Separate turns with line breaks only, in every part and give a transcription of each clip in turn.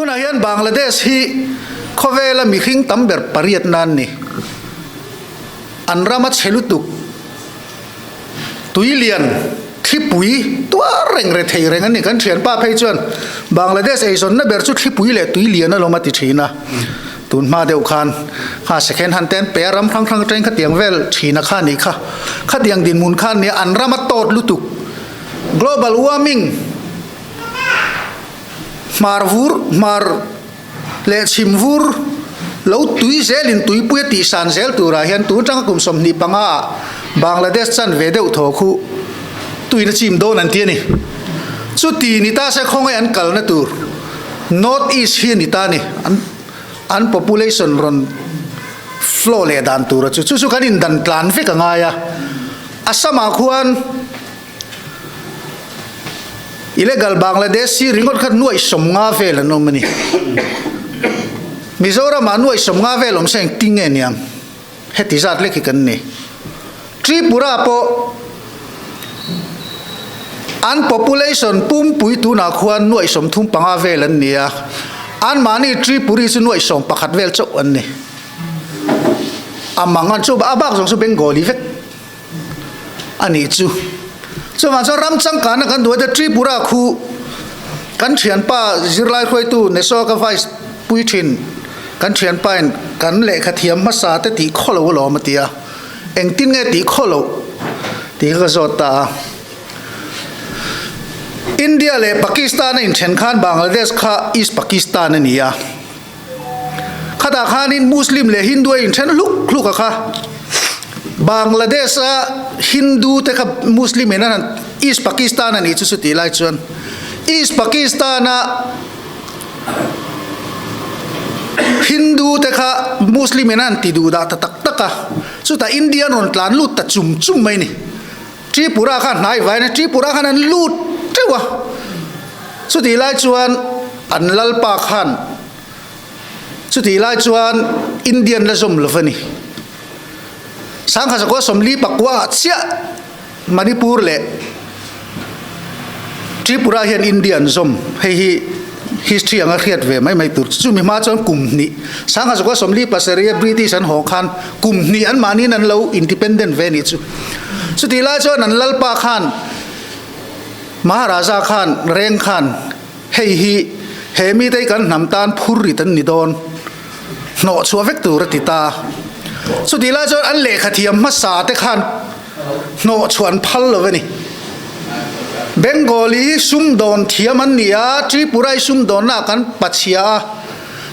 Tunah hian Bangladesh hi khawvela mihring tam ber pariatna an ni. An rama chhe lutuk, tuilian, thlipui tuar reng re thei reng an ni. Kan thianpa phei chuan Bangladesh eizawnna ber chu thlipui leh tuilian alawm a ti thin a. Tun hma deuh khan kha second hand te an pe a, ram hrang hrang atangin khatiang vel thina kha a nih kha. Khatiang dinhmun kha an nia, an rama tawt lutuk. Global warming hmar vur hmar leh chhim vur lo tui zelin tuipui a tihsan zel turah hian tun atanga kum 25 ah Bangladesh chan ve deuh thaw khu tuina chim dawn an ti a ni. Chuti ni ta se khawngaih an kalna tur North East hi a ni ta a ni. An an population rawn flow leh dan tura chu chu chu kan indan tlan vek a ngai a. Assam ah khuan Illegal Bangladeshi ringawt kha nuaih 50 vel an awm a ni. Mizoram ah nuaih 50 vel awm se engtin nge niang? Heti zat lek hi kan ni. Tripura pawh an population pumpui tunah khuan nuaih 35 vel an ni a, anmahni Tripuri chu nuaih 11 vel chauh an ni. A mang an chu a bak zawng chu Bengali vek. A nih chu. Chuvang chuan ram changkana kan duh a te Tripura khu kan thianpa zirlai hruaitu Neso ka vice pui thin kan thianpa in kan lehkha thiam hmasa te tih khaw lo alawm a ti a. Engtin nge tih khaw loh tih kha ka zawt ta a. India leh Pakistan a inthen khan Bangladesh kha East Pakistan a ni a. Khatah khanin Muslim leh Hindu a inthen hluk hluk a kha. Bangladesh a Hindu te kha Muslim in an han East Pakistan a nih chu chutih lai chuan East Pakistan a Hindu te kha Muslim in an han ti duh dah ta tak tak a. Chutah India an rawn tlan lut ta chum chum mai a ni. Tripura kha hnai vain a Tripura khan an lut teuh a. Chutih lai chuan an lalpa khan chutih lai chuan Indian la zawm lo a ni. Sangha zakua 49 ah chiah Manipur leh Tripura hian India an zawm. Hei hi history anga hriat ve mai mai tur. Chumi hma chuan kum hnih Sangha zakua 47 a British an haw khan kum hnih anmahniin an lo independent ve a nih chu. Chutih lai chuan an lalpa khan Maharaja khan reng khan hei hi he mite hi kan hnam tan phur rit an ni dawn, hnawh chhuah vek tur a ti ta. Chutih lai chuan an lehkha thiam hmasa te khan hnawh chhuah an phal lo a ni. Bengali hi sumdawn thiam an ni a, Tripura hi sumdawnna ah kan pachhia a,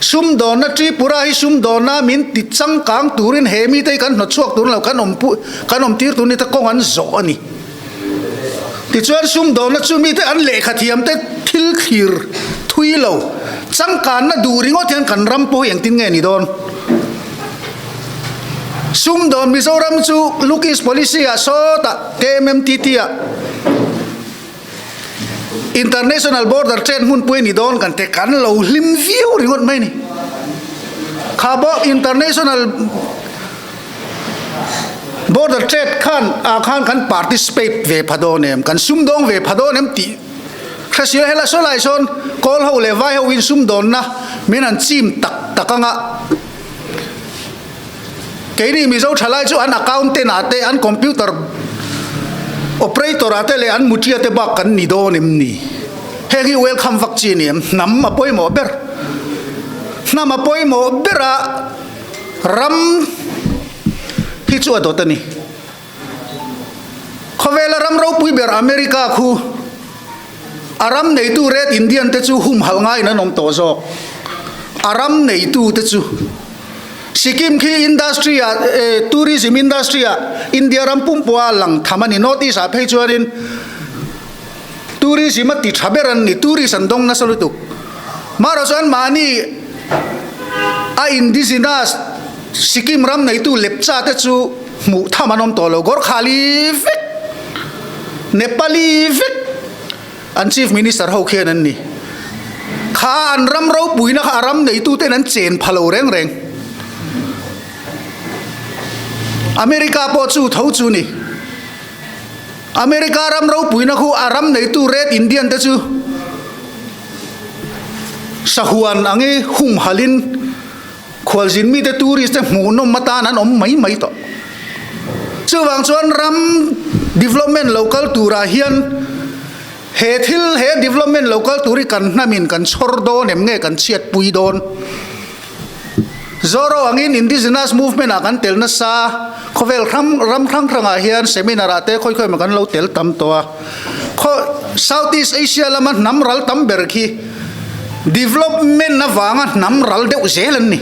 sumdawnna Tripura hi sumdawnna min ti changkang turin he mite hi kan hnawt chhuak tur lo, kan awm kan awm tir tur ni te kawng an zawh a ni. Tichuan sumdawnna chu mite an lehkha thiamte thil thlir thui lo, changkanna duh ringawt hian kan ram pawh hi engtin nge ni dawn? Sumdawn Mizoram chu Look East Policy ah sawtah KMMTT ah International Border Trade hmunpui a ni dawn kan te kan lo hlim viau ringawt mai a ni. Kha bawk International Border trade khan ah khan kan participate ve pha dawn em, kan sumdawng ve pha dawn em tih hre si lo. Helai saw lai sawn kawl ho leh vai ho in sumdawnna min han chim tak tak anga keini Mizo thalai chu an accountant ah te an computer operator ah te leh an mutia te bak kan ni dawn em ni? Heng hi welcome vak chi a ni em? Hnam a pawimawh ber. Hnam a pawimawh ber a. Ram hi chu a dawt a ni. Khawvela ram ropui ber America khu a ram neitu Red Indian te chu humhalh ngaiin an awm tawh zawk. A ram neitu te chu Sikkim khi industry ah tourism industry ah India ram pumpua lang tham a ni. North East ah phei chuanin Tourism a ti tha ber an ni, tourist an dawng nasa lutuk. Marawh chuan mahni a indigenous Sikkim ram neitu Lepcha te chu hmuh tham an awm tawh lo, Gorkhali vek, Nepali vek an Chief Minister ho khian an ni. Kha an ram ropuina kha a ram neitu ten an chen pha lo reng reng. America pawh chu tho chu ni. America ram ropuina khu a ram neitu Red Indian te chu Sahuan angi humhalin khualzin mite tourist te hmuhnawm atan an awm mai mai tawh. Chuvang chuan ram development lo kal turah hian he thil he development lo kal tur hi kan hnamin kan chhawr dawn em nge kan chhiatpui dawn? Zoro angin indigenous movement ah kan tel nasa, khawvel ram ram hrang hrangah hian seminar ah te khawi khawi mah kan lo tel tam tawh a. Khaw South East Asia lama hnam ral tam ber khi development avanga hnam ral deuh zel an ni.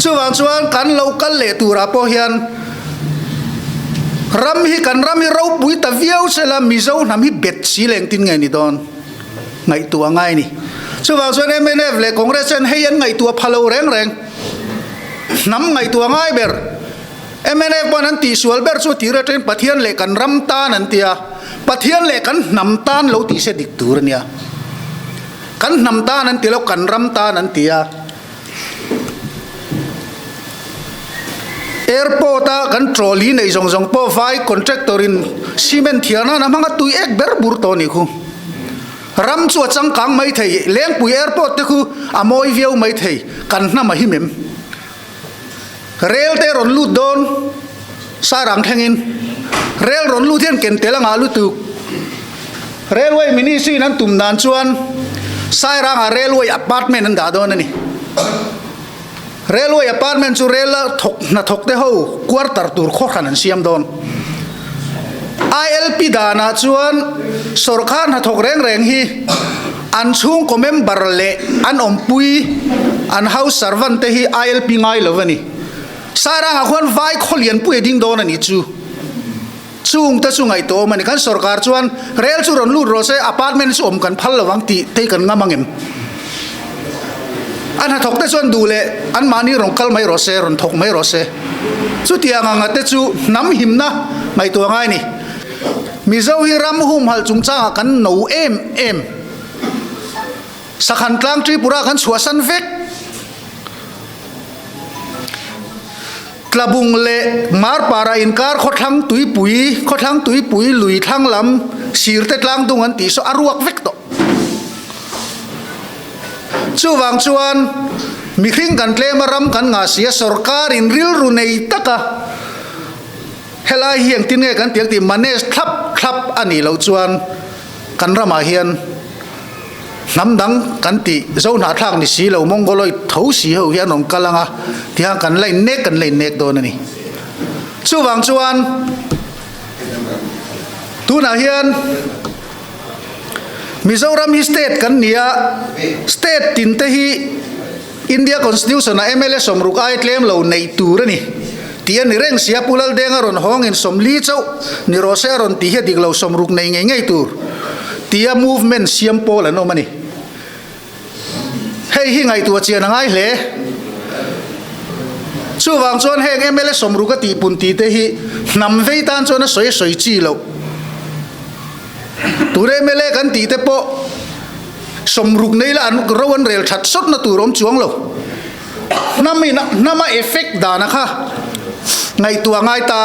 Chuvang chuan kan lo kal leh turah pawh hian ram hi kan ram hi ropui ta viau sela Mizo hnam hi bet si leh engtin nge ni dawn? Ngaihtuah ngai a ni. Chuvang chuan mnf leh Congress chuan hei an ngaihtuah pha lo reng reng. Hnam ngaihtuah ngai ber. Mnf pawn an tihsual ber chu tir atangin Pathian leh kan ram tan an ti a, Pathian leh kan hnam tan lo tih se dik tur a nia. Kan hnam tan an ti lo, kan ram tan an ti a. Airport a kan trolley neih zawng zawng pawh vai contractor in cement thiar nan a hmang a tui ek ber bur tawh a nih khu. Ram chu a changkang mai thei, Lengpui airport te khu a mawi viau mai thei, kan hnam a him em? Rel te rawn lut dawn Sarang thlengin rel rawn lut hian ken tel a ngah lutuk. Railway Ministry in an tum dan chuan Sairangah Railway Apartment an dah dawn a ni. Railway Apartment chu rel a thawk hnathawk te ho quarter tur khaw hran an siam dawn. ILP danah chuan sawrkar hnathawk reng reng hi an chhungkaw member leh an awmpui an house servant te hi ILP ngai lo a ni. Sairangah khuan vai khaw lianpui a ding dawn a nih chu. Chung te chu ngaihtuah awm a ni. Kan sawrkar chuan rel chu rawn lut rawh se, apartment chu awm kan phal lo ang tih te hi kan ngam ang em? A hnathawk te chuan duh leh anmahni rawn kal mai rawh se, rawn thawk mai rawh se. Chutiang anga te chu hnam himna ngaihtuah ngai a ni. Mizo hi ram humhalh chungchangah kan no em em. Sakhan tlang Tripura kan chhuahsan vek. Tlabung leh Marpara inkar khawthlang tuipui, khawthlang tuipui lui thlang lam sirte tlang dung an tih saw a ruak vek tawh. Chuvang chuan mihring kan tlem a ram kan ngah si a, sorkarin rilru nei taka helai hi engtin nge kan tih ang tih manage thlap thlap a nih loh chuan kan ramah hian Hnam dang kan tih zo hnahthlak ni si lo Mongoloid tho si ho hi an rawn kal ang a, tihian kan la innek kan la innek dawn a ni. Chuvang chuan tunah hian Mizoram hi state kan ni a, state tin te hi India Constitution ah mla sawmruk ai tlem lo neih tur a ni tih a ni reng si a, Pu Laldenga rawn hawngin sawmli chauh ni rawh se a rawn tih hi a dik lo, sawmruk nei ngei ngei tur tia movement siam pawl an awm a ni. Hei hi ngaihtuah chian a ngai hle. Chuvang chuan heng mla sawmruk a tihpun tih te hi hnam vei tan chuan a sawi a sawi chi loh. Tur mla kan tih te pawh Sawmruk nei la an ro an rel that sawtna tur awm chuang lo. Hnam in hnama effect dana kha ngaihtuah ngai ta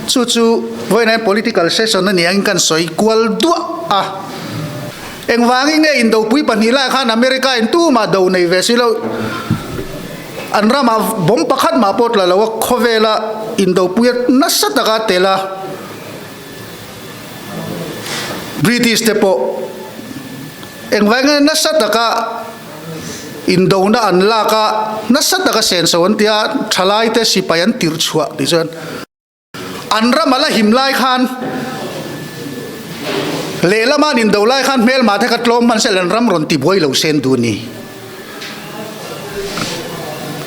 chu chu vawiin hian political session a ni angin kan sawi kual duah a. Engvangin nge indopui pahnih lai khan America in tumah do nei ve si lo an ramah bomb pakhat mah pawh tla lo a khawvela indopui a nasa taka tel a. British te pawh engvai nge nasa taka indona an lak a, nasa taka senso an tia thalai te sipai an tirh chhuah tih chuan an ram a la him lai khan lehlama an indo lai khan hmelma te kha tlawm hman sel an ram rawn ti buai lo sen duh a ni.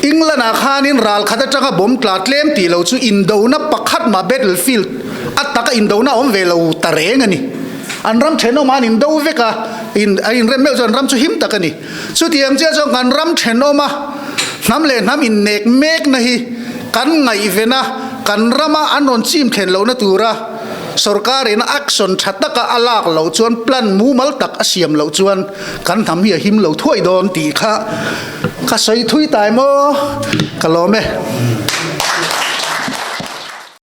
England ah khanin ral khat atanga bomb tla tlem tih lo chu indona pakhat mah battlefield a taka indona a awm ve lo ta reng a ni. An ram thenawmah an indo vek a, in a inrem meuh chuan ram chu him tak a ni. Chutiang chiah chuan kan ram thenawma hnam leh hnam innek mekna hi kan ngaihven a, kan rama an rawn chim thlen lohna tura sorkarin action tha taka a lak loh chuan plan mumal tak a siam loh chuan Kan hnam hi a him lo thuai dawn tih kha ka sawi thui tai maw? Ka lawm e.